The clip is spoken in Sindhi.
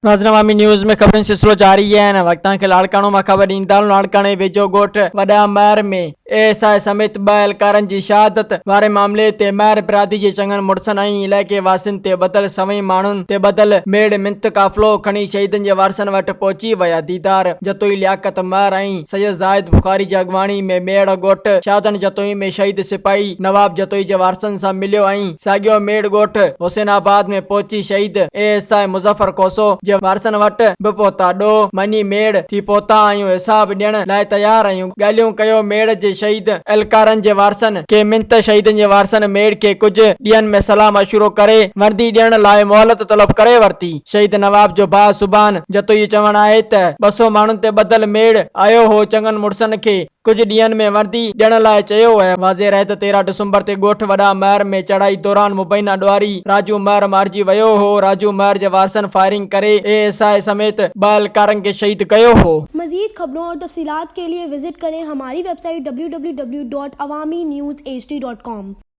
ناظرين عوامي نيوز ۾ خبرن جو سلسلو جاري آهي هن وقت توهان کي لاڙڪاڻو مان خبر ڏيندا هلون لاڙڪاڻي ويجهو ڳوٺ وڏا مهر ۾ اي ايس I سميت ٻه اهلڪارن جي شهادت واري معاملي تي مهر برادري جي چڱن مڙسن ۽ علائقي واسين تي ٻڌل سوين ماڻهن تي ٻڌل ميڙ منٿ قافلو کڻي شهيدن جي وارثن وٽ پهچي ويا ديدار جتوئي لياقت مهر ۽ سيد زاهد بخاري جي اڳواڻي ۾ ميڙ ڳوٺ شادن جتوئي ۾ شهيد سپاهي نواب جتوئي جي وارثن سان مليو ۽ ساڳيو ميڙ ڳوٺ حسين آباد ۾ پهچي شهيد A S I Muzaffar Khoso جي وارثن وٽ به پهتا. ڏوهه مڃي ميڙ ٿي پهتا آهيون، حساب ڏيڻ لاء تيار آهيون. ڳالهيون ڪيو ميڙ جي شهيد اهلڪارن جي وارثن کي منٿ شهيدن جي وارثن ميڙ کي ڪجهه ڏينهن ۾ صلاح مشورو ڪري وردي ڏيڻ لاء مهلت طلب ڪري ورتي. شهيد نواب جو ڀاء سبحان جتوئي جو چوڻ آهي ته 200 ماڻهن تي ٻڌل ميڙ آيو هو چڱن مڙسن کي ڪجهه ڏينهن ۾ وردي ڏيڻ لاء چيو ويو. واضح رهي ته 13 ڊسمبر تي ڳوٺ وڏا مهر ۾ چڙهائي دوران مبينا ڏوهاري راجو مهر مارجي ويو هو، راجو مهر جي وارثن فائرنگ ڪري اي ايس I سميت ٻه اهلڪارن کي شهيد ڪيو هو. مزيد خبرون اور تفصيلات کے لئے وزٽ ڪرين ھماري web site www.awamiNewsHD.com.